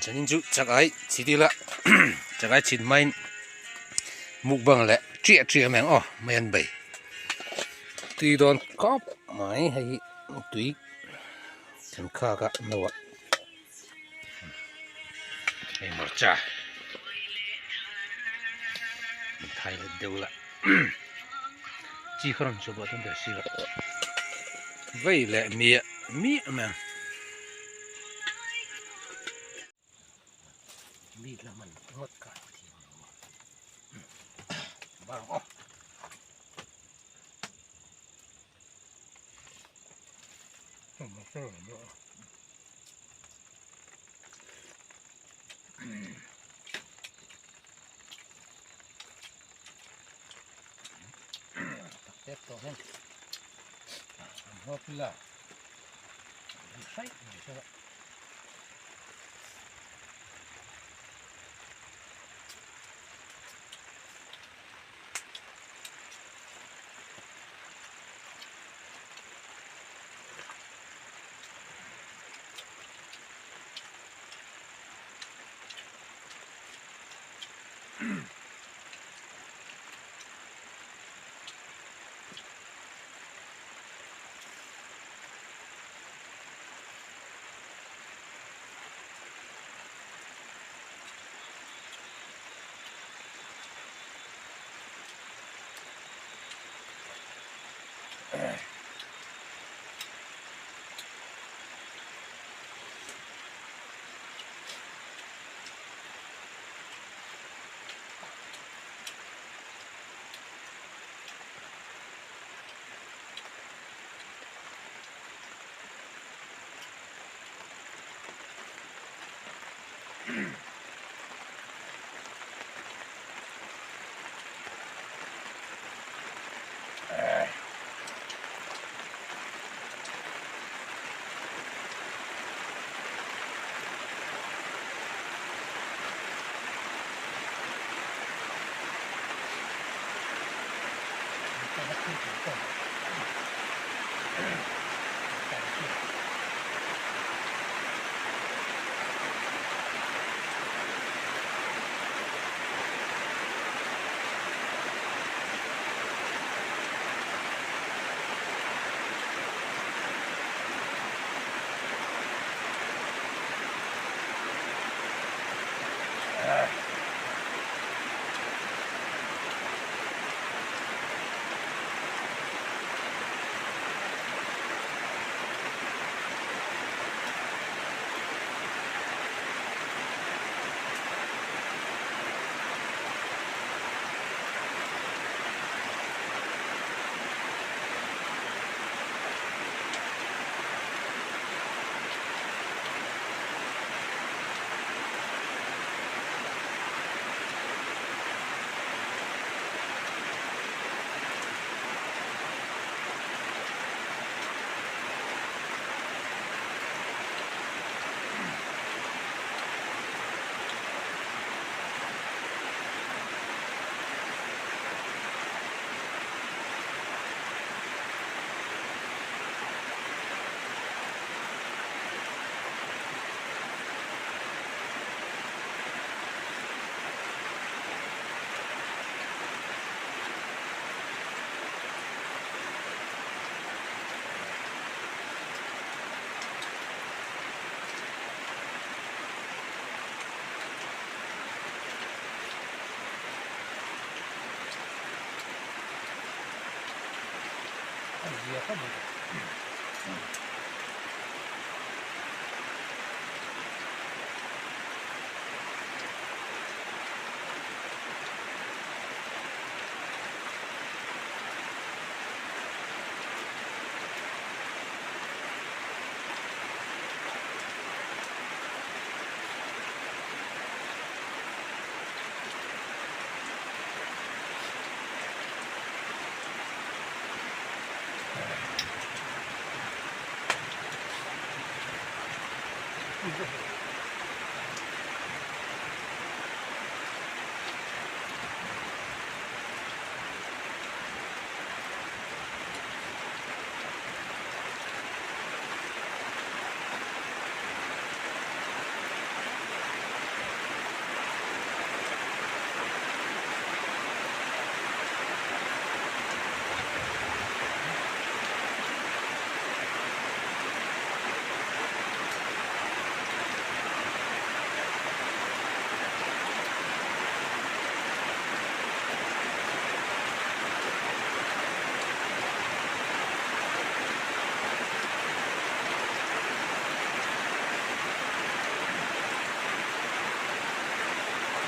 Chanin chu chak ai chhit ila chak ai chhit hmain mukbang leh chiah chiah mai ang aw mai an bei tui dawn khawp mai hei hi tui kan khak a no ah hei hmarcha an thai let deuh la chi kha rawn chhuah pawh a tum ber si lo vei leh miah miah mai ang.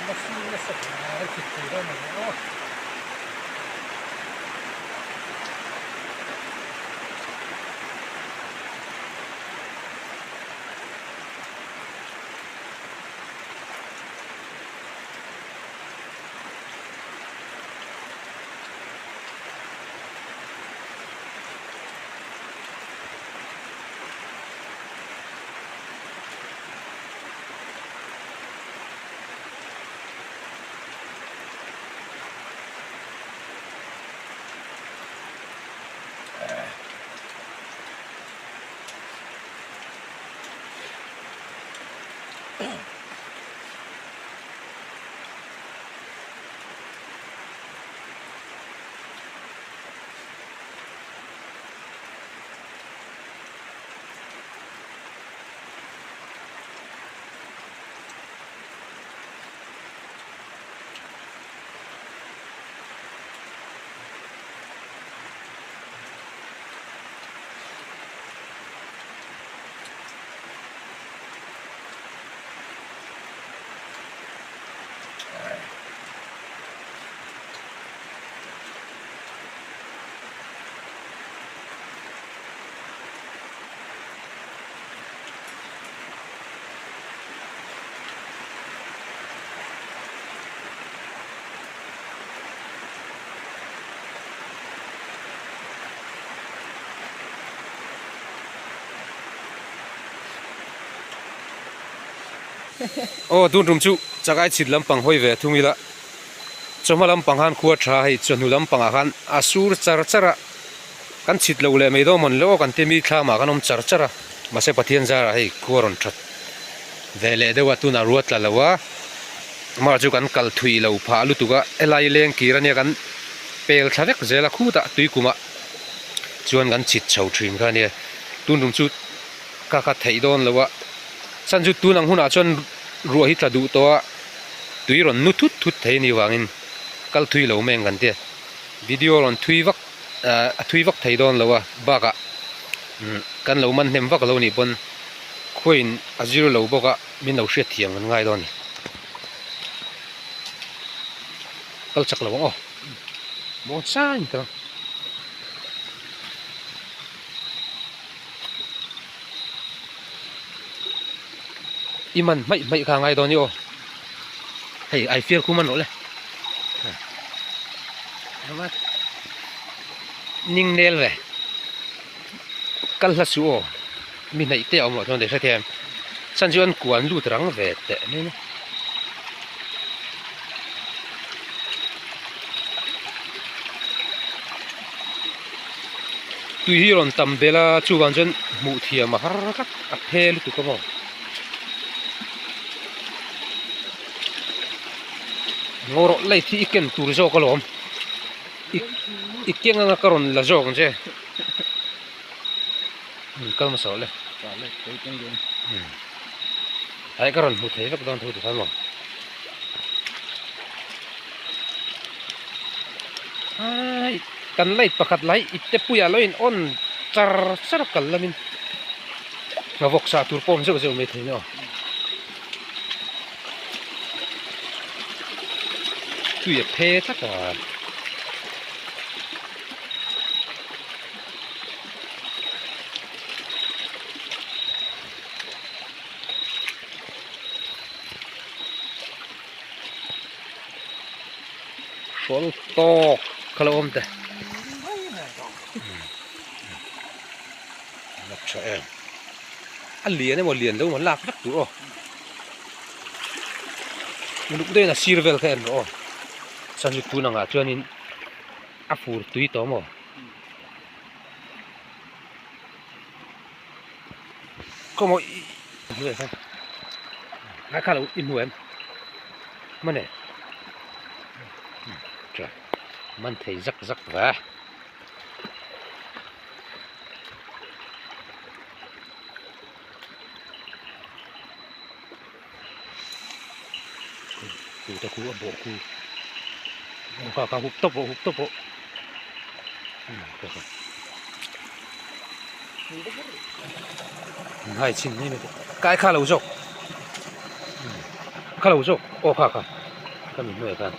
nasa hle thut thei dawn ang aw. Aw tun tum chu chakai chhit lampang hawi ve thung ila chawhma lampang khan khua tha hei chawhnu lampangah khan a sur char char a kan chhit lo leh mai dawn mawn le aw kan ti mi thlamah khan awm char char a mahse Pathian zarah hei khua rawn that ve leh deuh a tunah ruat tla lo a amah chu kan kal thui lo phah lutuk a helai leng kir ania kan pel thla vek zel a khutah tui kumah chuan kan chhit chho thin kha ania tun tum chu ka kha theih dawn lo a chhan chu tun ang hunah chuan ruah hi tla duh tawh a tui rawn nu thut thut thei a nih vangin kal thui lo mai ang kan tia video rawn thui vak ahh a thui vak thei dawn lo a bakah umm kan lo man hnem vak lo nih pawn khuain a zir lo bawk a min lo hriat thiam kan ngai dawn a ni kal chak lo ang aw muang changin ka I man hmaih hmaih kha ngai dawn i aw hei ai fiar khu man rawh le ning nel ve kal hla suh aw mi hnaih te a awm loh chuan hre thiam chhan chu an kuan lut rang ve teh mai a tui hi rawn tam belh a chuvang chuan hmuh thiam a har tlat a phe lutuk a maw ngaw rawh light hi i ken tur zawk alawm i i keng anga ka rawn la zawk ang che kal hmasa rawh le ai ka rawn hmu thei vek dawn tho ti khan maw ai kan light pakhat lai ipte puiah lo in on char char kal lamin nghavawk sah tur pawh awm zeuh zeuh mai thei nia aw tui a phe tlat a. Hrawl tawk kha lo awm te a tha em a lian emaw lian lo emaw lak vek tur aw uluk deuhin a sir vel kha en rawh aw chuan chu tun angah chuanin a fur tui tawh maw. Kawngawh i hmu em a kha lo i hmu em mawni tha man thei zak zak ve khu te khu a bawh khu kha kha hup tawp rawh hup tawp rawh hai chhin mai mai kai kha lo zawk kha lo zawk aw kha kha. Ka mi hnuaiah khan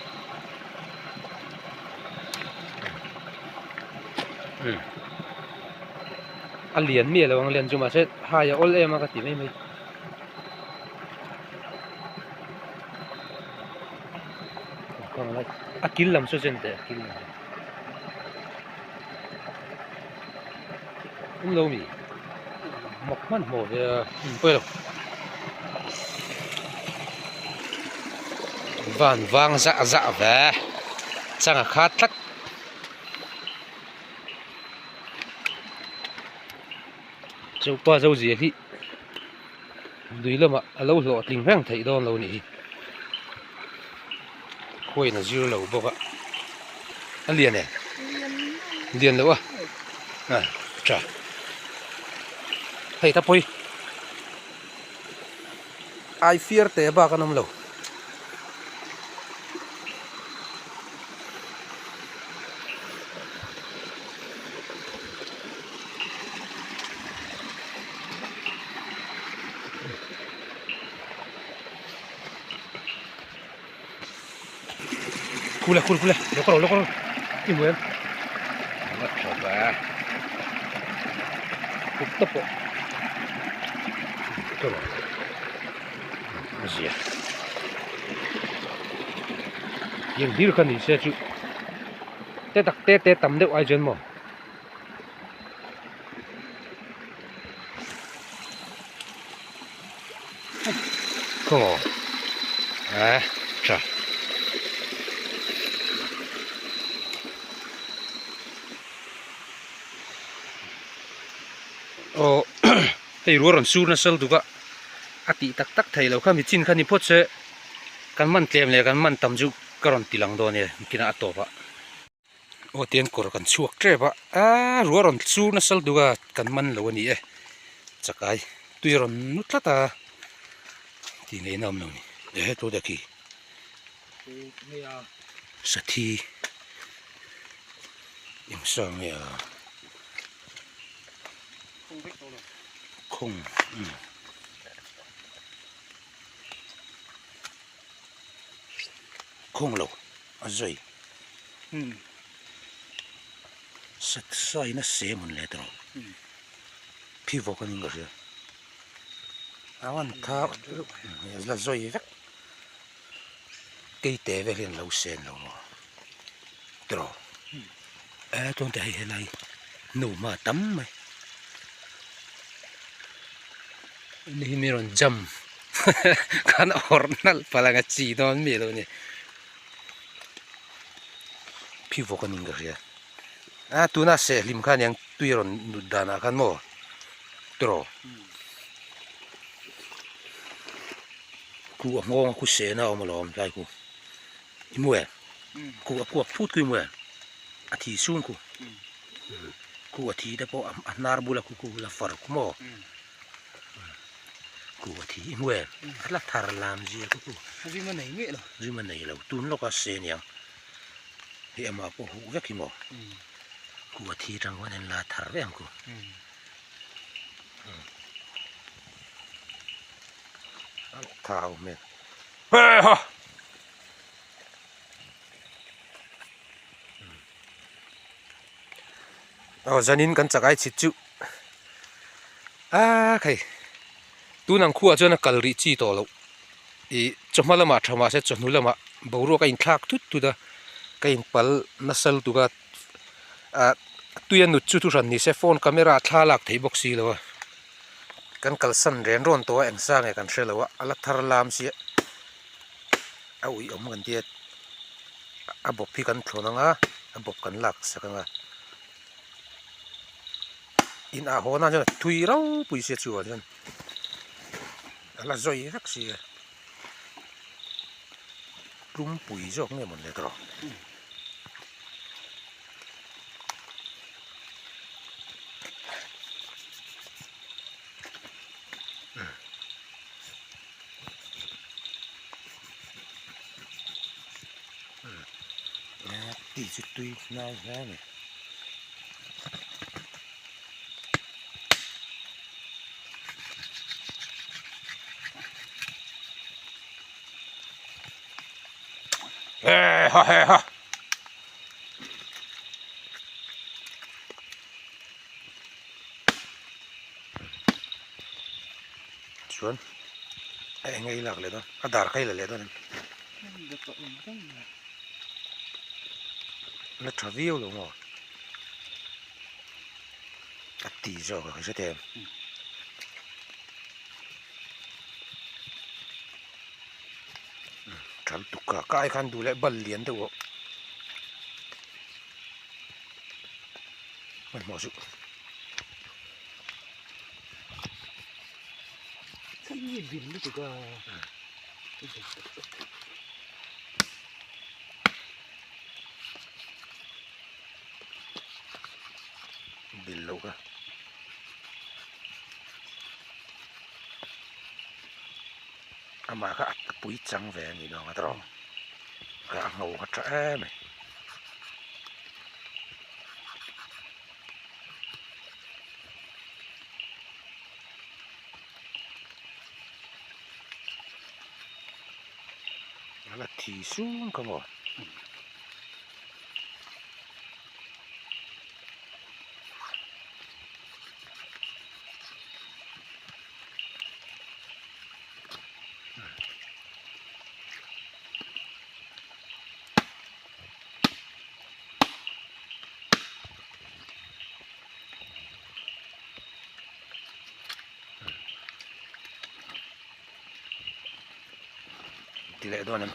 umm a lian miah lo ang lian chu mahse hai a awl em a ka ti mai mai. A kil lam saw chen teh a kil lam awm lo mi mak hmanhmawh ve a pawi lo van vang zah zah ve chang a khat tlat. Chaupa zo zia hi lui lamah a lo hlawhtling reng theih dawn lo nih hi khuain a zir lo bawk a a lian em lian lo a a tha hei ta pawi ai fiar teh bak an awm lo. Kule kule kule lo kal lo kal i hmu em a tha ve kut te pawh ka rawn a zia tiang hlir kha ni se chu te tak te te tam deuh ai chuan maw. Khaw a tha aw hei rual rawn sur nasa lutuk a a tih tak tak thei lo kha mi chin kha ni phawt se kan man tlem leh kan man tam chu ka rawn ti lang dawn e kinah a tawp ah. Aw tiang kawr kan chhuak tep a aaa ruah rawn chur nasa lutuk a kan man lo a ni e chakai tui a rawn nu tlat a tih ngaihna awm lo ni ehe tute khi sathi eng sa nge a khawng umm khawng lo a zai. Sat sain a sem an let rawh phi vawk a ning ka hria a van tha la zawi vek keite vel hian lo sen lo maw tiraw e chuan te hei helai nu hma tam mai ni hi mi rawn jam khan a awrh nalh palh ang a chi dawn mi lo ni. Phi vawk a ning ka hria a tuna seh hlim kha aniang tui a rawn nut danah khan maw tiraw khu a nghawng a khu sehna a awm alawm tlai khu i hmu em khu a kuak phut khu i hmu em a thi sung khu khu a thi te pawh a hnar bula khu khu la far khu maw. Ku a thi hmu em a la thar lam zia ka ku zim a nei miah lo zim a nei lo tun lawka se niang hei amah pawh huh vek hi maw ku a thi tang khan en la thar vek ang ku a thau hmel heha aw zanin kan chak ai chhit chu a khai tun ang khuaah chuan a kal rih chi tawh loh ih chawhma lamah tha mahse chawhnu lamah boruak a inthlak thut thut a ka inpal nasa lutuk a ah tui a nut chu thu hran ni se phone camera thla lak theih bawk si lo a kan kalsan ren rawn tawh a eng sa nge kan hre lo a a la thar lam sia a ui awm kan tia a bawp hi kan thlawn ang a a bawp kan lak sak ang a in ah haw nan chuan thui ropui sia chu ah chuan a la zawi vek si a tlumpui zawk nge mawn le tawh. Tih chu tui hnai hle a ni. He ha he ha. Chuan a eng ei lak leh dawn a dar kha i la leh dawn em? La tha viau lo maw? A ti zawk a ka hre thei em? Tha lutuk a ka ai khan duh leh bal lian deuh aw hmanhmawh suh. Bil loh ka. Amah kha a pui chang ve a nih dawn a tawh ka a ngho kha tha em mai. A la thi sung kha maw. Ti leh dawn em?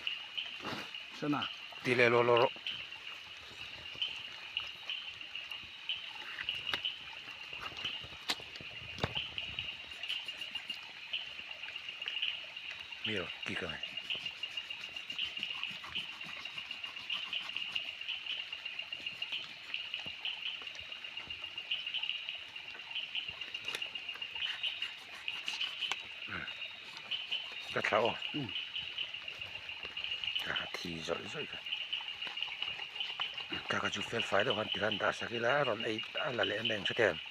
Sana. Ti leh law law rawh. Mi rawn kik ang e. Ka thla aw. Ka thi zawih zawih ka. Ka ka chu fel fai deuh khan tikhan dah sak ila a rawn ei a la leh em em hre thei ang.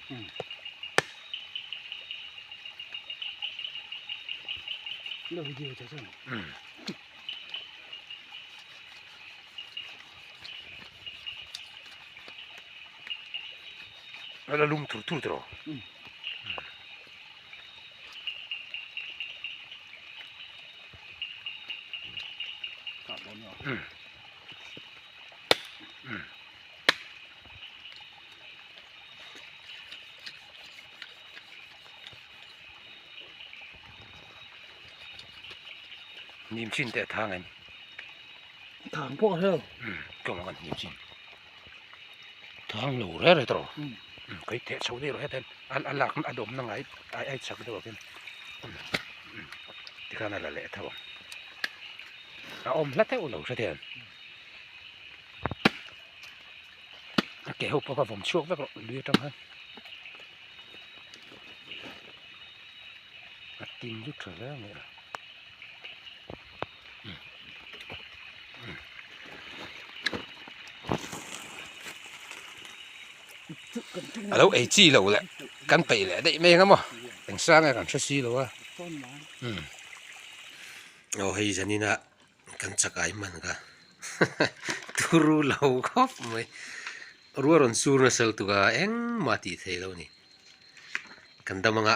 Lo video ta chuan. A la lum thur thur tawh. Hnim chin te a thang em? Thang pawh a hrelo. Ka awm ang hnim chin. Thang lo reh reh tawh. Kei theh chho deuh rawh hetiang a lak a dawmna ngai ai ai chak deuh ah khian tikhan a la leh tho ang. A awm hla deuh lo hre thei ang. A ke ho pawh kha vawm chhuak vek rawh lui atang khan. A tin chu tha hle mai a. A lo ei chi lo leh kan peih leh daih mai ang a maw eng sang nge kan hre si lo a. Aw hei zanin a kan chakai hman kha turu lo khawp mai ruah rawn sur nasa lutuk a engmah tih theih loh a ni kan dam anga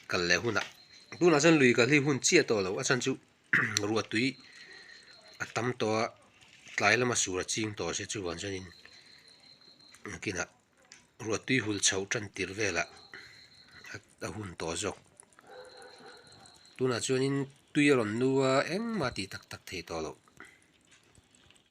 kal leh hunah tunah chuan lui kal hi hun chiah tawh lo a chhan chu ruah tui a tam tawh a tlai lama sur a ching tawh se chuvang chuanin nakinah ruah tui hul chhoh tan tir velah a hun tawh zawk tunah chuanin tui a rawn nu a engmah tih tak tak thei tawh loh.